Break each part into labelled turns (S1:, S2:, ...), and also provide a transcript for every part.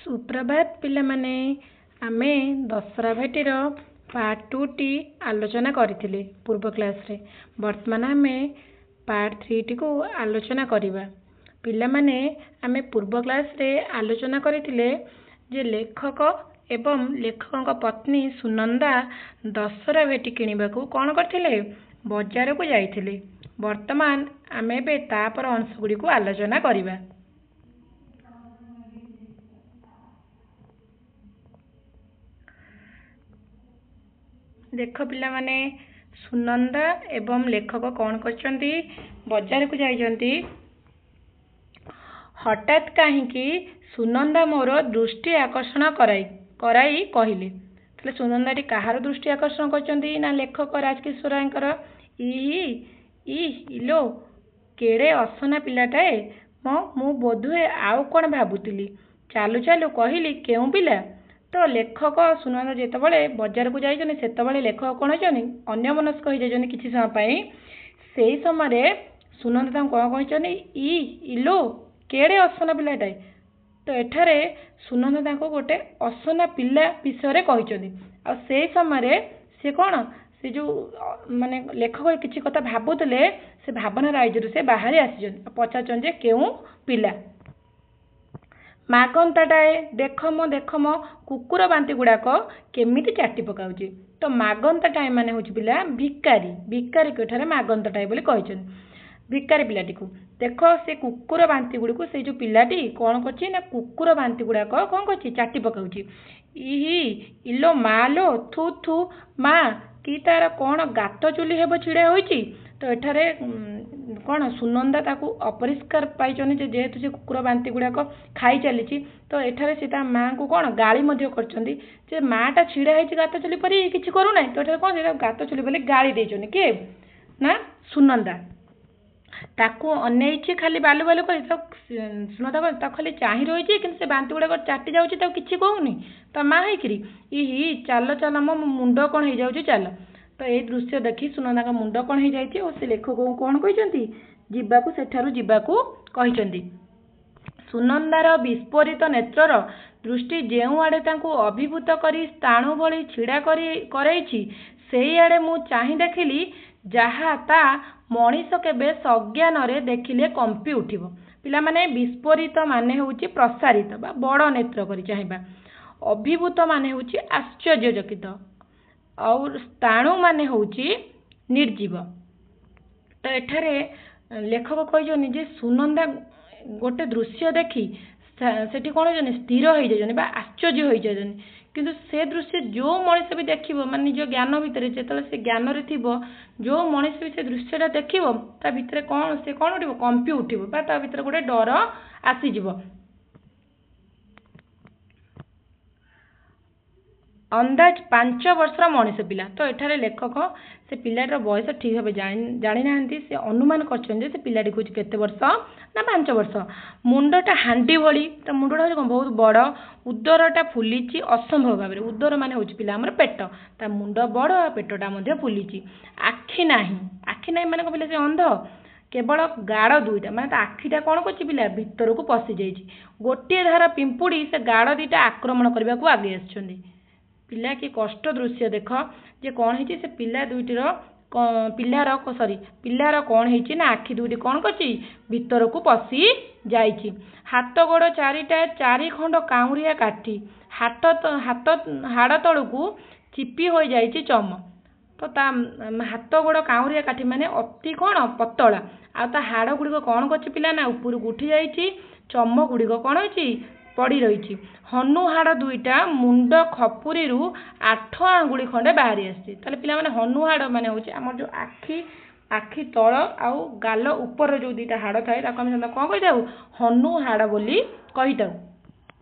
S1: ସୁପ୍ରଭାତ ପିଲାମାନେ। ଆମେ ଦଶରା ଭେଟିର ପାର୍ଟ 2ଟି ଆଲୋଚନା କରିଥିଲେ ପୂର୍ବ କ୍ଲାସ୍ରେ। ବର୍ତ୍ତମାନ ଆମେ ପାର୍ଟ 3ଟିକୁ ଆଲୋଚନା କରିବା। ପିଲାମାନେ, ଆମେ ପୂର୍ବ କ୍ଲାସ୍ରେ ଆଲୋଚନା କରିଥିଲେ ଯେ ଲେଖକ ଏବଂ ଲେଖକଙ୍କ ପତ୍ନୀ ସୁନନ୍ଦା ଦଶରା ଭେଟି କିଣିବାକୁ କ'ଣ କରିଥିଲେ? ବଜାରକୁ ଯାଇଥିଲେ। ବର୍ତ୍ତମାନ ଆମେ ଏବେ ତାପର ଅଂଶ ଗୁଡ଼ିକୁ ଆଲୋଚନା କରିବା। ଦେଖ ପିଲାମାନେ, ସୁନନ୍ଦା ଏବଂ ଲେଖକ କ'ଣ କରିଛନ୍ତି? ବଜାରକୁ ଯାଇଛନ୍ତି। ହଠାତ୍ କାହିଁକି ସୁନନ୍ଦା ମୋର ଦୃଷ୍ଟି ଆକର୍ଷଣ କରାଇ କରାଇ କହିଲେ। ତାହେଲେ ସୁନନ୍ଦାଟି କାହାର ଦୃଷ୍ଟି ଆକର୍ଷଣ କରିଛନ୍ତି ନା ଲେଖକ ରାଜକିଶୋର ରାୟଙ୍କର। ଇହି ଇହ ଇଲୋ, କେଡ଼େ ଅସନା ପିଲାଟାଏ ମ! ମୁଁ ବୋଧହୁଏ ଆଉ କ'ଣ ଭାବୁଥିଲି। ଚାଲୁ ଚାଲୁ କହିଲି, କେଉଁ ପିଲା? ତ ଲେଖକ ସୁନନ୍ଦା ଯେତେବେଳେ ବଜାରକୁ ଯାଇଛନ୍ତି, ସେତେବେଳେ ଲେଖକ କ'ଣ ହେଇଛନ୍ତି? ଅନ୍ୟମନସ୍କ ହେଇଯାଇଛନ୍ତି କିଛି ସମୟ ପାଇଁ। ସେଇ ସମୟରେ ସୁନନ୍ଦା ତାଙ୍କୁ କ'ଣ କହିଛନ୍ତି? ଇ ଇଲୋ, କେଡ଼େ ଅସନା ପିଲାଟାଏ। ତ ଏଠାରେ ସୁନନ୍ଦା ତାଙ୍କୁ ଗୋଟେ ଅସନା ପିଲା ବିଷୟରେ କହିଛନ୍ତି, ଆଉ ସେଇ ସମୟରେ ସେ କ'ଣ, ସେ ଯେଉଁ ମାନେ ଲେଖକ କିଛି କଥା ଭାବୁଥିଲେ, ସେ ଭାବନା ରାଇଜରୁ ସେ ବାହାରି ଆସିଛନ୍ତି ଆଉ ପଚାରୁଛନ୍ତି ଯେ କେଉଁ ପିଲା? ମାଗନ୍ତାଟାଏ, ଦେଖ ମ, ଦେଖ ମ, କୁକୁର ବାନ୍ତି ଗୁଡ଼ାକ କେମିତି ଚାଟି ପକାଉଛି। ତ ମାଗନ୍ତାଟାଏ ମାନେ ହେଉଛି ପିଲା ଭିକାରୀ। ଭିକାରୀକୁ ଏଠାରେ ମାଗନ୍ତାଟାଏ ବୋଲି କହିଛନ୍ତି, ଭିକାରୀ ପିଲାଟିକୁ। ଦେଖ, ସେ କୁକୁର ବାନ୍ତି ଗୁଡ଼ିକୁ, ସେଇ ଯେଉଁ ପିଲାଟି କ'ଣ କରୁଛି ନା କୁକୁର ବାନ୍ତି ଗୁଡ଼ାକ କ'ଣ କରୁଛି? ଚାଟି ପକାଉଛି। ଇହି ଇଲୋ ମା ଲୋ, ଥୁ ଥୁ ମା, କି ତାର କ'ଣ ଗାତ ଚୁଲି ହେବ ଛିଡ଼ା ହୋଇଛି। ତ ଏଠାରେ କ'ଣ ସୁନନ୍ଦା ତାକୁ ଅପରିଷ୍କାର ପାଇଛନ୍ତି ଯେ ଯେହେତୁ ସେ କୁକୁର ବାନ୍ତି ଗୁଡ଼ାକ ଖାଇ ଚାଲିଛି। ତ ଏଠାରେ ସେ ତା ମାଆଙ୍କୁ କ'ଣ ଗାଳି ମଧ୍ୟ କରିଛନ୍ତି ଯେ ମାଆଟା ଛିଡ଼ା ହେଇଛି ଗାତ ଚୁଲି ପରି, କିଛି କରୁନାହିଁ। ତ ଏଠାରେ କ'ଣ ସେ ଗାତ ଚୁଲି ବୋଲି ଗାଳି ଦେଇଛନ୍ତି। କିଏ ନା ସୁନନ୍ଦା। ତାକୁ ଅନେଇଛି ଖାଲି ବାଲୁ ବାଲୁ କରି। ତାକୁ ସୁନନ୍ଦା ତାକୁ ଖାଲି ଚାହିଁ ରହିଛି, କିନ୍ତୁ ସେ ବାନ୍ତି ଗୁଡ଼ାକ ଚାଟି ଯାଉଛି, ତାକୁ କିଛି କହୁନି ତା ମା ହେଇକିରି। ଇହି, ଚାଲ ଚାଲ ମୋ ମୁଣ୍ଡ କ'ଣ ହେଇଯାଉଛି, ଚାଲ। ତ ଏଇ ଦୃଶ୍ୟ ଦେଖି ସୁନନ୍ଦାଙ୍କ ମୁଣ୍ଡ କ'ଣ ହେଇଯାଇଛି ଓ ସେ ଲେଖକଙ୍କୁ କ'ଣ କହିଛନ୍ତି? ଯିବାକୁ, ସେଠାରୁ ଯିବାକୁ କହିଛନ୍ତି। ସୁନନ୍ଦାର ବିସ୍ଫୋରିତ ନେତ୍ରର ଦୃଷ୍ଟି ଯେଉଁଆଡ଼େ ତାଙ୍କୁ ଅଭିଭୂତ କରି ସ୍ଥାଣୁ ଭଳି ଛିଡ଼ା କରି କରେଇଛି, ସେଇଆଡ଼େ ମୁଁ ଚାହିଁ ଦେଖିଲି ଯାହା ତା ମଣିଷ କେବେ ସଜ୍ଞାନରେ ଦେଖିଲେ କମ୍ପି ଉଠିବ। ପିଲାମାନେ, ବିସ୍ଫୋରିତ ମାନେ ହେଉଛି ପ୍ରସାରିତ ବା ବଡ଼ ନେତ୍ର କରି ଚାହିଁବା। ଅଭିଭୂତ ମାନେ ହେଉଛି ଆଶ୍ଚର୍ଯ୍ୟଚକିତ, ଆଉ ସ୍ଥାଣୁ ମାନେ ହେଉଛି ନିର୍ଜୀବ। ତ ଏଠାରେ ଲେଖକ କହିଛନ୍ତି ଯେ ସୁନନ୍ଦା ଗୋଟେ ଦୃଶ୍ୟ ଦେଖି ସେଠି କ'ଣ ହେଇଛନ୍ତି? ସ୍ଥିର ହେଇଯାଇଛନ୍ତି ବା ଆଶ୍ଚର୍ଯ୍ୟ ହେଇଯାଇଛନ୍ତି। କିନ୍ତୁ ସେ ଦୃଶ୍ୟ ଯେଉଁ ମଣିଷ ବି ଦେଖିବ, ମାନେ ନିଜ ଜ୍ଞାନ ଭିତରେ ଯେତେବେଳେ ସେ ଜ୍ଞାନରେ ଥିବ, ଯେଉଁ ମଣିଷ ବି ସେ ଦୃଶ୍ୟଟା ଦେଖିବ, ତା ଭିତରେ କ'ଣ ସେ କ'ଣ ଉଠିବ? କମ୍ପି ଉଠିବ ବା ତା ଭିତରେ ଗୋଟେ ଡର ଆସିଯିବ। ଅନ୍ଦାଜ 5 ବର୍ଷର ମଣିଷ ପିଲା। ତ ଏଠାରେ ଲେଖକ ସେ ପିଲାଟିର ବୟସ ଠିକ୍ ଭାବେ ଜାଣିନାହାନ୍ତି। ସେ ଅନୁମାନ କରିଛନ୍ତି ଯେ ସେ ପିଲାଟିକୁ ହେଉଛି କେତେ ବର୍ଷ ନା 5 ବର୍ଷ। ମୁଣ୍ଡଟା ହାଣ୍ଡି ଭଳି। ତା ମୁଣ୍ଡଟା ହେଉଛି କ'ଣ? ବହୁତ ବଡ଼। ଉଦରଟା ଫୁଲିଛି ଅସମ୍ଭବ ଭାବରେ। ଉଦର ମାନେ ହେଉଛି ପିଲା ଆମର ପେଟ। ତା ମୁଣ୍ଡ ବଡ଼, ପେଟଟା ମଧ୍ୟ ଫୁଲିଛି। ଆଖି ନାହିଁ। ଆଖି ନାହିଁ ମାନେ କ'ଣ ପିଲା ସେ ଅନ୍ଧ? କେବଳ ଗାଡ଼ ଦୁଇଟା, ମାନେ ତା ଆଖିଟା କ'ଣ କରୁଛି ପିଲା? ଭିତରକୁ ପଶି ଯାଇଛି। ଗୋଟିଏ ଧାର ପିମ୍ପୁଡ଼ି ସେ ଗାଡ଼ ଦୁଇଟା ଆକ୍ରମଣ କରିବାକୁ ଆଗେଇ ଆସିଛନ୍ତି। ପିଲା, କି କଷ୍ଟ ଦୃଶ୍ୟ ଦେଖ ଯେ କ'ଣ ହେଇଛି ସେ ପିଲା ଦୁଇଟିର, ପିଲାର, ସରି, ପିଲାର କ'ଣ ହେଇଛି ନା ଆଖି ଦୁଇଟି କ'ଣ କରିଛି? ଭିତରକୁ ପଶି ଯାଇଛି। ହାତ ଗୋଡ଼ ଚାରିଟା ଚାରି ଖଣ୍ଡ କାଉଁରିଆ କାଠି, ହାତ ହାତ ହାଡ଼ ତଳକୁ ଚିପି ହୋଇଯାଇଛି ଚମ। ତ ତା ହାତ ଗୋଡ଼ କାଉଁରିଆ କାଠି ମାନେ ଅତି କ'ଣ ପତଳା, ଆଉ ତା ହାଡ଼ ଗୁଡ଼ିକ କ'ଣ କରିଛି ପିଲା ନା ଉପରକୁ ଉଠି ଯାଇଛି, ଚମ ଗୁଡ଼ିକ କ'ଣ ହେଇଛି? ପଡ଼ି ରହିଛି। ହନୁ ହାଡ଼ ଦୁଇଟା ମୁଣ୍ଡ ଖପୁରିରୁ 8 ଆଙ୍ଗୁଳି ଖଣ୍ଡେ ବାହାରି ଆସିଛି। ତାହେଲେ ପିଲାମାନେ, ହନୁ ହାଡ଼ ମାନେ ହେଉଛି ଆମର ଯେଉଁ ଆଖି ତଳ ଆଉ ଗାଲ ଉପର ଯେଉଁ ଦୁଇଟା ହାଡ଼ ଥାଏ, ତାକୁ ଆମେ କ'ଣ କହିଥାଉ? ହନୁ ହାଡ଼ ବୋଲି କହିଥାଉ।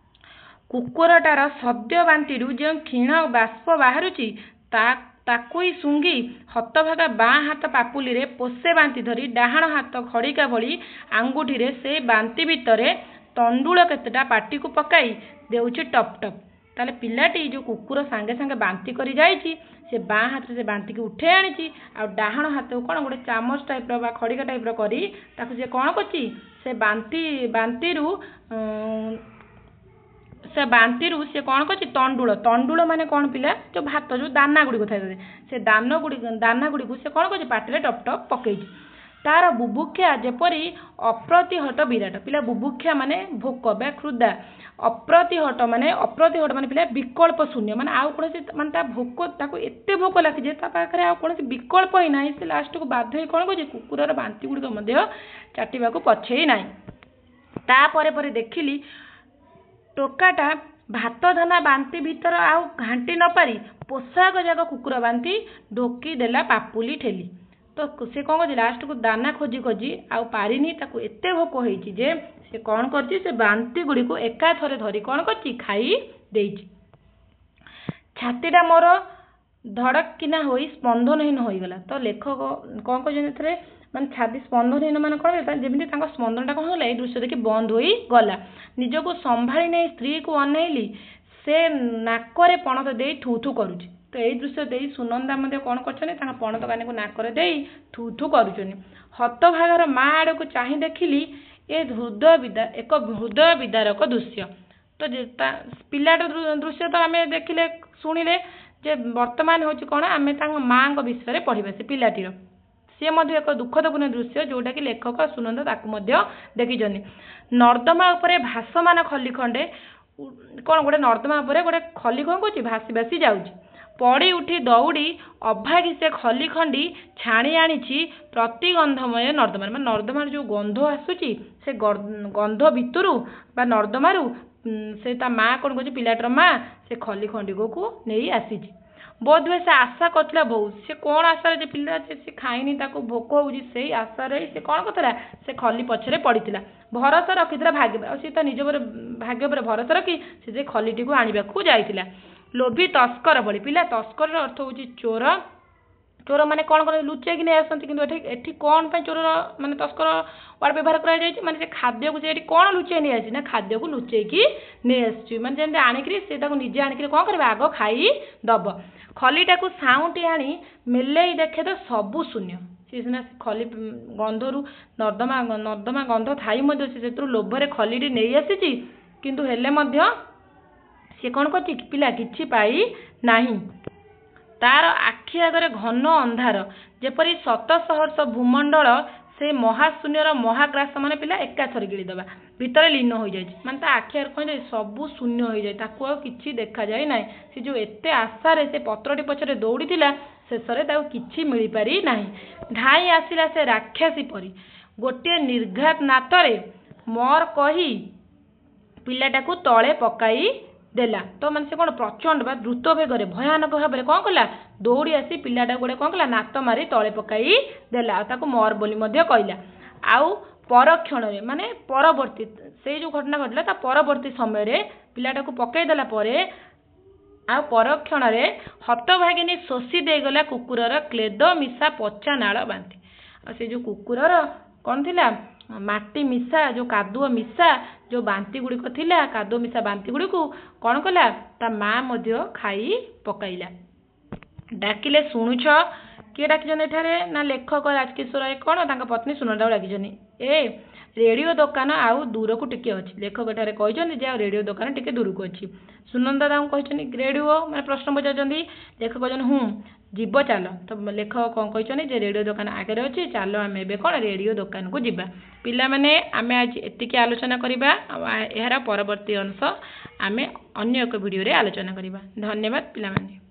S1: କୁକୁରଟାର ସଦ୍ୟ ବାନ୍ତିରୁ ଯେଉଁ କ୍ଷୀଣ ବାଷ୍ପ ବାହାରୁଛି, ତା ତାକୁଇ ଶୁଙ୍ଘି ହତଭାଗା ବାଁ ହାତ ପାପୁଲିରେ ପୋଷେ ବାନ୍ତି ଧରି ଡାହାଣ ହାତ ଖଡ଼ିକା ଭଳି ଆଙ୍ଗୁଠିରେ ସେଇ ବାନ୍ତି ଭିତରେ ତଣ୍ଡୁଳ କେତେଟା ପାଟିକୁ ପକାଇ ଦେଉଛି ଟପ୍ ଟପ୍। ତାହେଲେ ପିଲାଟି ଯେଉଁ କୁକୁର ସାଙ୍ଗେ ସାଙ୍ଗେ ବାନ୍ତି କରି ଯାଇଛି, ସେ ବାଁ ହାତରେ ସେ ବାନ୍ତିକି ଉଠେଇ ଆଣିଛି, ଆଉ ଡାହାଣ ହାତକୁ କ'ଣ ଗୋଟେ ଚାମଚ ଟାଇପ୍ର ବା ଖଡ଼ିକା ଟାଇପ୍ର କରି ତାକୁ ସେ କ'ଣ କରୁଛି? ସେ ବାନ୍ତିରୁ ସେ ବାନ୍ତିରୁ ସେ କ'ଣ କରିଛି? ତଣ୍ଡୁଳ। ତଣ୍ଡୁଳ ମାନେ କ'ଣ ପିଲା? ଯେଉଁ ଭାତ, ଯେଉଁ ଦାନା ଗୁଡ଼ିକ ଥାଏ, ସେ ଦାନା ଗୁଡ଼ିକୁ ସେ କ'ଣ କରିଛି? ପାଟିରେ ଟପ୍ ଟପ୍ ପକେଇଛି। ତାର ବୁଭୁକ୍ଷା ଯେପରି ଅପ୍ରତିହତ ବିରାଟ। ପିଲା, ବୁଭୁକ୍ଷା ମାନେ ଭୋକ ବା କ୍ଷୁଧା। ଅପ୍ରତିହତ ମାନେ ପିଲା ବିକଳ୍ପ ଶୂନ୍ୟ, ମାନେ ଆଉ କୌଣସି, ମାନେ ତା ଭୋକ, ତାକୁ ଏତେ ଭୋକ ଲାଗିଛି ଯେ ତା ପାଖରେ ଆଉ କୌଣସି ବିକଳ୍ପ ହିଁ ନାହିଁ। ସେ ଲାଷ୍ଟକୁ ବାଧ୍ୟ ହେଇ କ'ଣ କରୁଛି? କୁକୁରର ବାନ୍ତି ଗୁଡ଼ିକ ମଧ୍ୟ ଚାଟିବାକୁ ପଛେଇ ନାହିଁ। ତାପରେ ପରେ ଦେଖିଲି, ଟୋକାଟା ଭାତ ଦାନା ବାନ୍ତି ଭିତର ଆଉ ଘାଣ୍ଟି ନପାରି ପୋଷାକ ଯାକ କୁକୁର ବାନ୍ତି ଢୋକି ଦେଲା ପାପୁଲି ଠେଲି। ତ ସେ କ'ଣ କରୁଛି? ଲାଷ୍ଟକୁ ଦାନା ଖୋଜି ଖୋଜି ଆଉ ପାରିନି। ତାକୁ ଏତେ ଭୋକ ହେଇଛି ଯେ ସେ କ'ଣ କରିଛି? ସେ ବାନ୍ତି ଗୁଡ଼ିକୁ ଏକାଥରେ ଧରି କ'ଣ କରିଛି? ଖାଇ ଦେଇଛି। ଛାତିଟା ମୋର ଧଡ଼କିନା ହୋଇ ସ୍ପନ୍ଦନହୀନ ହୋଇଗଲା। ତ ଲେଖକ କ'ଣ କହିଛନ୍ତି ଏଥିରେ? ମାନେ ଛାତି ସ୍ପନ୍ଦନହୀନ ମାନେ କ'ଣ? ଯେମିତି ତାଙ୍କ ସ୍ପନ୍ଦନଟା କ'ଣ ହେଲା, ଏଇ ଦୃଶ୍ୟ ଦେଖି ବନ୍ଦ ହୋଇଗଲା। ନିଜକୁ ସମ୍ଭାଳି ନେଇ ସ୍ତ୍ରୀକୁ ଅନେଇଲି, ସେ ନାକରେ ପଣତ ଦେଇ ଥୁ ଥୁ କରୁଛି। ତ ଏଇ ଦୃଶ୍ୟ ଦେଇ ସୁନନ୍ଦା ମଧ୍ୟ କ'ଣ କରିଛନ୍ତି? ତାଙ୍କ ପଣତ କାନିକୁ ନାକରେ ଦେଇ ଥୁ ଥୁ କରୁଛନ୍ତି। ହତଭାଗାର ମା ଆଡ଼କୁ ଚାହିଁ ଦେଖିଲି, ଏ ଏକ ହୃଦୟ ବିଦାରକ ଦୃଶ୍ୟ। ତ ପିଲାଟା ଦୃଶ୍ୟ ତ ଆମେ ଦେଖିଲେ, ଶୁଣିଲେ ଯେ ବର୍ତ୍ତମାନ ହେଉଛି କ'ଣ, ଆମେ ତାଙ୍କ ମାଙ୍କ ବିଷୟରେ ପଢ଼ିବା। ସେ ପିଲାଟିର ସିଏ ମଧ୍ୟ ଏକ ଦୁଃଖଦପୂର୍ଣ୍ଣ ଦୃଶ୍ୟ, ଯୋଉଟାକି ଲେଖକ ସୁନନ୍ଦା ତାକୁ ମଧ୍ୟ ଦେଖିଛନ୍ତି। ନର୍ଦ୍ଦମା ଉପରେ ଭାସମାନ ଖଲି ଖଣ୍ଡେ କ'ଣ, ଗୋଟେ ନର୍ଦ୍ଦମା ଉପରେ ଗୋଟେ ଖଲି କ'ଣ କରୁଛି? ଭାସି ଭାସି ଯାଉଛି। ପଡ଼ି ଉଠି ଦୌଡ଼ି ଅଭାଗୀ ସେ ଖଲି ଖଣ୍ଡି ଛାଣି ଆଣିଛି ପ୍ରତିଗନ୍ଧମୟ ନର୍ଦ୍ଦମାରେ। ମାନେ ନର୍ଦ୍ଦମାର ଯୋଉ ଗନ୍ଧ ଆସୁଛି, ସେ ଗନ୍ଧ ଭିତରୁ ବା ନର୍ଦ୍ଦମାରୁ ସେ ତା ମା କ'ଣ କରୁଛି? ପିଲାଟିର ମା ସେ ଖଲି ଖଣ୍ଡିକୁ ନେଇ ଆସିଛି। ବୋଧହୁଏ ସେ ଆଶା କରିଥିଲା ବହୁତ। ସେ କ'ଣ ଆଶାରେ ଯେ ପିଲା ସେ ଖାଇନି, ତାକୁ ଭୋକ ହେଉଛି, ସେଇ ଆଶାରେ ସେ କ'ଣ କରିଥିଲା? ସେ ଖଲି ପଛରେ ପଡ଼ିଥିଲା, ଭରସା ରଖିଥିଲା ଭାଗ୍ୟ। ଆଉ ସେ ତା ନିଜ ଉପରେ, ଭାଗ୍ୟ ଉପରେ ଭରସା ରଖି ସେ ଖଲିଟିକୁ ଆଣିବାକୁ ଯାଇଥିଲା ଲୋଭୀ ତସ୍କର ଭଳି। ପିଲା, ତସ୍କରର ଅର୍ଥ ହେଉଛି ଚୋର। ଚୋର ମାନେ କ'ଣ କରନ୍ତି? ଲୁଚେଇକି ନେଇ ଆସନ୍ତି। କିନ୍ତୁ ଏଠି କ'ଣ ପାଇଁ ଚୋରର, ମାନେ ତସ୍କର ୱାର୍ଡ଼ ବ୍ୟବହାର କରାଯାଇଛି? ମାନେ ସେ ଖାଦ୍ୟକୁ ସେ ଏଠି କ'ଣ ଲୁଚେଇ ନେଇ ଆସିଛି ନା, ଖାଦ୍ୟକୁ ଲୁଚେଇକି ନେଇ ଆସିଛି। ମାନେ ଯେମିତି ଆଣିକିରି ସେ ତାକୁ ନିଜେ ଆଣିକିରି କ'ଣ କରିବ? ଆଗ ଖାଇ ଦବ। ଖଲିଟାକୁ ସାଉଁଟି ଆଣି ମେଲେଇ ଦେଖେ ତ ସବୁ ଶୂନ୍ୟ। ସିଏ ସିନା ଖଲି ଗନ୍ଧରୁ, ନର୍ଦ୍ଦମା ଗନ୍ଧ ଥାଇ ମଧ୍ୟ ସେ ସେଥିରୁ ଲୋଭରେ ଖଲିଟି ନେଇ ଆସିଛି, କିନ୍ତୁ ହେଲେ ମଧ୍ୟ ସିଏ କ'ଣ କରିଛି ପିଲା? କିଛି ପାଇ ନାହିଁ। ତାର ଆଖି ଆଗରେ ଘନ ଅନ୍ଧାର, ଯେପରି ଶତ ସହସ୍ର ଭୂମଣ୍ଡଳ ସେ ମହାଶୂନ୍ୟର ମହାଗ୍ରାସ, ମାନେ ପିଲା ଏକାଥରେ ଗିଳିଦେବା, ଭିତରେ ଲୀନ ହୋଇଯାଇଛି। ମାନେ ତା ଆଖି ଆଗରେ କ'ଣ ହେଇଯାଇଛି? ସବୁ ଶୂନ୍ୟ ହୋଇଯାଇଛି, ତାକୁ ଆଉ କିଛି ଦେଖାଯାଇ ନାହିଁ। ସେ ଯେଉଁ ଏତେ ଆଶାରେ ସେ ପତ୍ରଟି ପଛରେ ଦୌଡ଼ିଥିଲା, ଶେଷରେ ତାକୁ କିଛି ମିଳିପାରି ନାହିଁ। ଧାଇଁ ଆସିଲା ସେ ରାକ୍ଷସୀ ପରି, ଗୋଟିଏ ନିର୍ଘାତ ନାତରେ ମର କହି ପିଲାଟାକୁ ତଳେ ପକାଇ ଦେଲା। ତ ମାନେ ସେ କ'ଣ ପ୍ରଚଣ୍ଡ ବା ଦ୍ରୁତ ବେଗରେ ଭୟାନକ ଭାବରେ କ'ଣ କଲା? ଦୌଡ଼ି ଆସି ପିଲାଟାକୁ ଗୋଟେ କ'ଣ କଲା? ନାତ ମାରି ତଳେ ପକାଇ ଦେଲା ଆଉ ତାକୁ ମର ବୋଲି ମଧ୍ୟ କହିଲା। ଆଉ ପରକ୍ଷଣରେ, ମାନେ ପରବର୍ତ୍ତୀ, ସେଇ ଯେଉଁ ଘଟଣା ଘଟିଲା ତା ପରବର୍ତ୍ତୀ ସମୟରେ, ପିଲାଟାକୁ ପକାଇ ଦେଲା ପରେ ଆଉ ପରକ୍ଷଣରେ ହତଭାଗିନୀ ଶୋଷି ଦେଇଗଲା କୁକୁରର କ୍ଲେଦ ମିଶା ପଚା ନାଳ ବାନ୍ତି। ଆଉ ସେ ଯେଉଁ କୁକୁରର କ'ଣ ଥିଲା, ମାଟି ମିଶା, ଯେଉଁ କାଦୁଅ ମିଶା ଯେଉଁ ବାନ୍ତି ଗୁଡ଼ିକ ଥିଲା, କାଦୁଅ ମିଶା ବାନ୍ତି ଗୁଡ଼ିକୁ କ'ଣ କଲା? ତା ମା ମଧ୍ୟ ଖାଇ ପକାଇଲା। ଡାକିଲେ, ଶୁଣୁଛ? କିଏ ଡାକିଛନ୍ତି ଏଠାରେ ନା ଲେଖକ ରାଜକିଶୋର ରାୟ କ'ଣ ତାଙ୍କ ପତ୍ନୀ ସୁନନ୍ଦାକୁ ଡାକିଛନ୍ତି। ଏ ରେଡ଼ିଓ ଦୋକାନ ଆଉ ଦୂରକୁ ଟିକେ ଅଛି। ଲେଖକ ଏଠାରେ କହିଛନ୍ତି ଯେ ଆଉ ରେଡ଼ିଓ ଦୋକାନ ଟିକେ ଦୂରକୁ ଅଛି। ସୁନନ୍ଦା ତାଙ୍କୁ କହିଛନ୍ତି, ରେଡ଼ିଓ ମାନେ ପ୍ରଶ୍ନ ପଚାରୁଛନ୍ତି। ଲେଖକ କହିଛନ୍ତି, ହୁଁ, ଯିବ ଚାଲ। ତ ଲେଖକ କ'ଣ କହିଛନ୍ତି ଯେ ରେଡ଼ିଓ ଦୋକାନ ଆଗରେ ଅଛି, ଚାଲ ଆମେ ଏବେ କ'ଣ ରେଡ଼ିଓ ଦୋକାନକୁ ଯିବା। ପିଲାମାନେ, ଆମେ ଆଜି ଏତିକି ଆଲୋଚନା କରିବା ଆଉ ଏହାର ପରବର୍ତ୍ତୀ ଅଂଶ ଆମେ ଅନ୍ୟ ଏକ ଭିଡ଼ିଓରେ ଆଲୋଚନା କରିବା। ଧନ୍ୟବାଦ ପିଲାମାନେ।